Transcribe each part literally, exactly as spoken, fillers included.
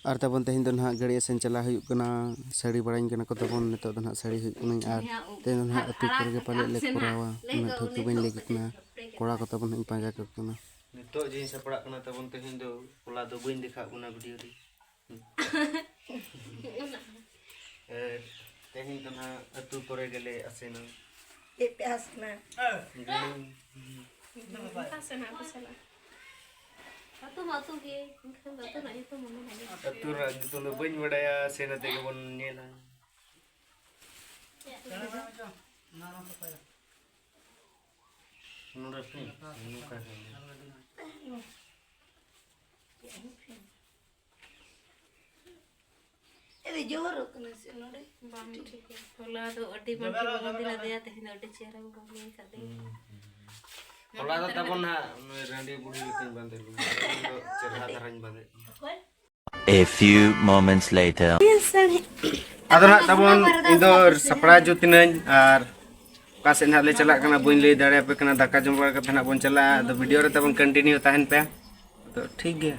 ᱟᱨ ᱛᱟᱵᱚᱱ ᱛᱮᱦᱮᱧ ᱫᱚ ᱱᱟᱦᱟᱜ ᱜᱟᱹᱲᱤ ᱟᱥᱮᱱ ᱪᱟᱞᱟᱜ ᱦᱩᱭᱩᱜ ᱠᱟᱱᱟ᱾ ᱥᱟᱹᱲᱤ ᱵᱟᱲᱟᱧ ᱠᱟᱱᱟ ᱠᱚ ᱛᱟᱵᱚᱱ, ᱱᱤᱛᱚᱜ ᱫᱚ ᱱᱟᱦᱟᱜ ᱥᱟᱹᱲᱤ ᱦᱩᱭᱩᱜ ᱠᱟᱹᱱᱟᱹᱧ᱾ ᱟᱨ ᱛᱮᱦᱮᱧ ᱫᱚ ᱱᱟᱦᱟᱜ ᱟᱹᱛᱩ ᱠᱚᱨᱮ ᱜᱮ ᱯᱟᱞᱮᱫ ᱞᱮ ᱠᱚᱨᱟᱣᱟ, ᱩᱱᱟᱹᱜ ᱴᱷᱟᱹᱣᱠᱟᱹ ᱵᱟᱹᱧ ᱞᱟᱹᱭ ᱠᱮᱫ ᱠᱟᱱᱟ᱾ ᱠᱚᱲᱟ ᱠᱚ ᱛᱟᱵᱚᱱ ᱦᱟᱸᱜ ᱤᱧ ᱯᱟᱸᱡᱟ ᱠᱟᱠᱚ ᱠᱟᱱᱟ᱾ ᱱᱤᱛᱚᱜ ᱡᱮᱧ ᱥᱟᱯᱲᱟᱜ ᱠᱟᱱᱟ ᱛᱟᱵᱚᱱ, ᱛᱮᱦᱮᱧ ᱫᱚ ᱦᱚᱞᱟ ᱫᱚ ᱵᱟᱹᱧ ᱫᱮᱠᱷᱟᱣ ᱠᱟᱱᱟ ᱵᱷᱤᱰᱤᱭᱳ ᱨᱮ᱾ ᱟᱨ ᱛᱮᱦᱮᱧ ᱫᱚ ᱱᱟᱦᱟᱜ ᱟᱹᱛᱩ ᱠᱚᱨᱮ ᱜᱮᱞᱮ ᱟᱥᱮᱱᱟ᱾ ᱪᱮᱫ ᱯᱮ ᱟᱥᱮᱱᱟ? ᱜᱟᱹᱲᱤ᱾ ᱚᱠᱟ ᱥᱮᱱ ᱦᱟᱸᱜ ᱯᱮ ᱪᱟᱞᱟᱜᱼᱟ? ᱟᱹᱛᱩ ᱢᱟ ᱟᱹᱛᱩ ᱜᱮ, ᱮᱱᱠᱷᱟᱱ ᱫᱚ ᱟᱹᱛᱩ ᱨᱮᱱᱟᱜ ᱧᱩᱛᱩᱢ ᱢᱟ ᱢᱮᱱᱟᱜ ᱜᱮ᱾ ᱟᱹᱛᱩ ᱨᱮᱱᱟᱜ ᱧᱩᱛᱩᱢ ᱫᱚ ᱵᱟᱹᱧ ᱵᱟᱰᱟᱭᱟ, ᱥᱮᱱ ᱟᱛᱮ ᱜᱮᱵᱚᱱ ᱧᱮᱞᱟ᱾ ᱱᱚᱰᱮ ᱯᱷᱤᱨ ᱱᱚᱝᱠᱟ ᱜᱮ᱾ ᱮ ᱡᱳᱨᱚᱜ ᱠᱟᱱᱟ ᱥᱮ ᱱᱚᱰᱮ? ᱵᱟᱝ ᱴᱷᱤᱠᱟ᱾ ᱦᱚᱞᱟ ᱫᱚ ᱟᱹᱰᱤ ᱵᱟᱝ ᱴᱷᱤᱠ ᱵᱟᱝ ᱞᱟᱹᱭᱟ, ᱛᱮᱦᱮᱧ ᱫᱚ ᱟᱹᱰᱤ ᱪᱮᱦᱨᱟ ᱵᱚᱱ ᱧᱮᱞ ᱠᱟᱫᱮᱭᱟ᱾ ᱦᱩᱸ, ᱦᱩᱸ᱾ ᱦᱚᱞᱟ ᱫᱚ ᱛᱟᱵᱚᱱ ᱦᱟᱸᱜ ᱱᱩᱭ ᱨᱟᱺᱰᱤ ᱵᱩᱲᱦᱤ ᱞᱮᱠᱟᱧ ᱵᱟᱸᱫᱮ ᱞᱮᱱᱟ, ᱛᱮᱦᱮᱧ ᱫᱚ ᱪᱮᱦᱨᱟ ᱫᱷᱟᱨᱟᱧ ᱵᱟᱸᱫᱮ᱾ A few moments later. ᱟᱫᱚ ᱱᱟᱦᱟᱜ ᱛᱟᱵᱚᱱ ᱤᱧ ᱫᱚ ᱥᱟᱯᱲᱟᱣ ᱡᱩᱛ ᱮᱱᱟᱹᱧ ᱟᱨ ᱚᱠᱟ ᱥᱮᱫ ᱱᱟᱦᱟᱜ ᱞᱮ ᱪᱟᱞᱟᱜ ᱠᱟᱱᱟ ᱵᱟᱹᱧ ᱞᱟᱹᱭ ᱫᱟᱲᱮᱭᱟᱯᱮ ᱠᱟᱱᱟ᱾ ᱫᱟᱠᱟ ᱡᱚᱢ ᱵᱟᱲᱟ ᱠᱟᱛᱮ ᱱᱟᱦᱟᱜ ᱵᱚᱱ ᱪᱟᱞᱟᱜᱼᱟ᱾ ᱟᱫᱚ ᱵᱷᱤᱰᱤᱭᱳ ᱨᱮ ᱛᱟᱵᱚᱱ ᱠᱚᱱᱴᱤᱱᱤᱭᱩ ᱛᱟᱦᱮᱱ ᱯᱮ᱾ ᱟᱫᱚ ᱴᱷᱤᱠ ᱜᱮᱭᱟ᱾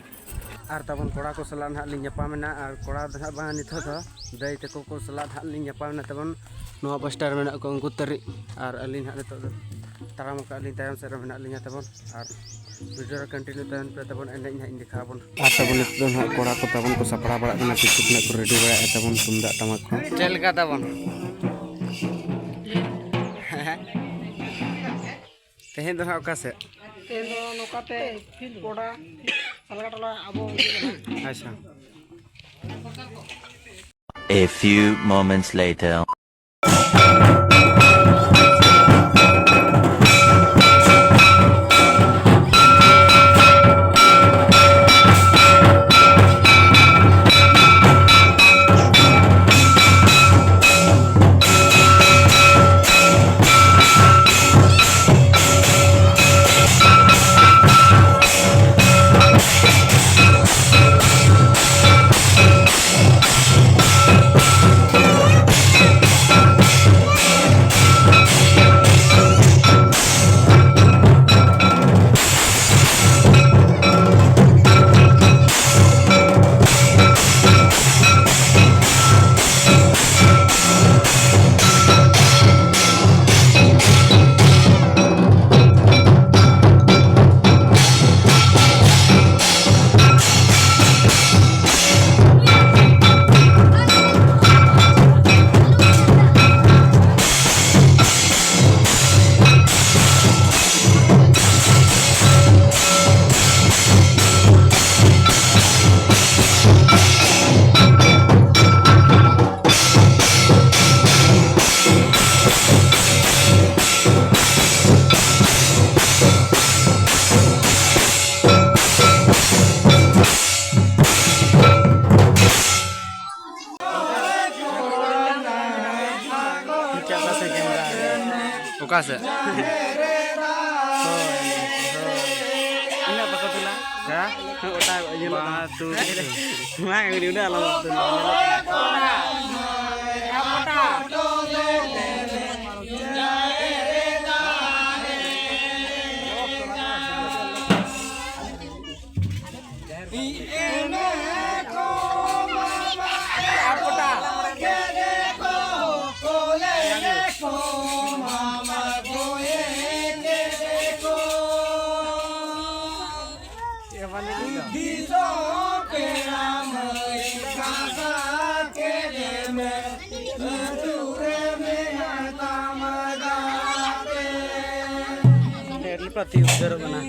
ᱟᱨ ᱛᱟᱵᱚᱱ ᱠᱚᱲᱟ ᱠᱚ ᱥᱟᱞᱟᱜ ᱱᱟᱦᱟᱜ ᱞᱤᱧ ᱧᱟᱯᱟᱢ ᱮᱱᱟ, ᱟᱨ ᱠᱚᱲᱟ ᱫᱚ ᱱᱟᱦᱟᱜ ᱵᱟᱝ, ᱱᱤᱛᱚᱜ ᱫᱚ ᱫᱟᱹᱭ ᱛᱟᱠᱚ ᱠᱚ ᱥᱟᱞᱟᱜ ᱱᱟᱦᱟᱜ ᱞᱤᱧ ᱧᱟᱯᱟᱢ ᱮᱱᱟ ᱛᱟᱵᱚᱱ᱾ ᱱᱚᱣᱟ ᱯᱟᱥᱴᱟ ᱨᱮ ᱢᱮᱱᱟᱜ ᱠᱚᱣᱟ ᱩᱱᱠᱩ ᱛᱟᱹᱨᱤᱡ, ᱟᱨ ᱟᱹᱞᱤᱧ ᱱᱟᱦᱟᱜ ᱱᱤᱛᱚᱜ ᱫᱚ ᱛᱟᱲᱟᱢ ᱟᱠᱟᱫ ᱞᱤᱧ, ᱛᱟᱭᱚᱢ ᱥᱮᱫ ᱨᱮ ᱢᱮᱱᱟᱜ ᱞᱤᱧᱟ ᱛᱟᱵᱚᱱ᱾ ᱟᱨ ᱵᱷᱤᱰᱤᱭᱳ ᱨᱮ ᱠᱚᱱᱴᱤᱱᱤᱭᱩ ᱛᱟᱦᱮᱱ ᱯᱮ ᱛᱟᱵᱚᱱ, ᱮᱱᱮᱡ ᱱᱟᱦᱟᱜ ᱤᱧ ᱫᱮᱠᱷᱟᱣ ᱟᱵᱚᱱ᱾ ᱟᱨ ᱛᱟᱵᱚᱱ ᱱᱤᱛᱚᱜ ᱫᱚ ᱱᱟᱦᱟᱜ ᱠᱚᱲᱟ ᱠᱚ ᱛᱟᱵᱚᱱ ᱠᱚ ᱥᱟᱯᱲᱟᱣ ᱵᱟᱲᱟᱜ ᱠᱟᱱᱟ, ᱠᱤᱪᱷᱩ ᱠᱷᱚᱱᱟᱜ ᱠᱚ ᱨᱮᱰᱤ ᱵᱟᱲᱟᱭᱮᱫᱼᱟ ᱛᱟᱵᱚᱱ ᱛᱩᱢᱫᱟᱜ ᱴᱟᱢᱟᱠ ᱠᱚ᱾ ᱪᱮᱫ ᱞᱮᱠᱟ ᱛᱟᱵᱚᱱ? ᱛᱮᱦᱮᱧ ᱫᱚ ᱱᱟᱦᱟᱜ ᱚᱠᱟ ᱥᱮᱫ? ᱛᱮᱦᱮᱧ ᱫᱚ ᱱᱚᱝᱠᱟᱛᱮ ᱯᱚᱰᱟ ᱥᱟᱞᱜᱟ ᱴᱚᱞᱟ ᱟᱵᱚ ᱤᱭᱟᱹ ᱠᱟᱱᱟ᱾ ᱟᱪᱪᱷᱟ᱾ A few moments later. ᱚᱠᱟ ᱥᱮᱫ? ᱦᱳᱭ, ᱦᱳᱭ᱾ ᱤᱱᱟᱹᱜ ᱵᱟᱠᱚ ᱛᱩᱞᱟ᱾ ᱦᱮᱸ? ᱚᱴᱟ ᱤᱭᱟᱹ ᱵᱟᱝ, ᱛᱩᱞ᱾ ᱵᱟᱝ, ᱩᱱᱤ ᱩᱱᱟᱹᱜ ᱟᱞᱚᱢ ᱛᱩᱞᱟ᱾ ᱟᱹᱰᱤ ᱯᱟᱹᱛᱤ ᱩᱫᱽᱜᱟᱹᱨᱚᱜ ᱠᱟᱱᱟ᱾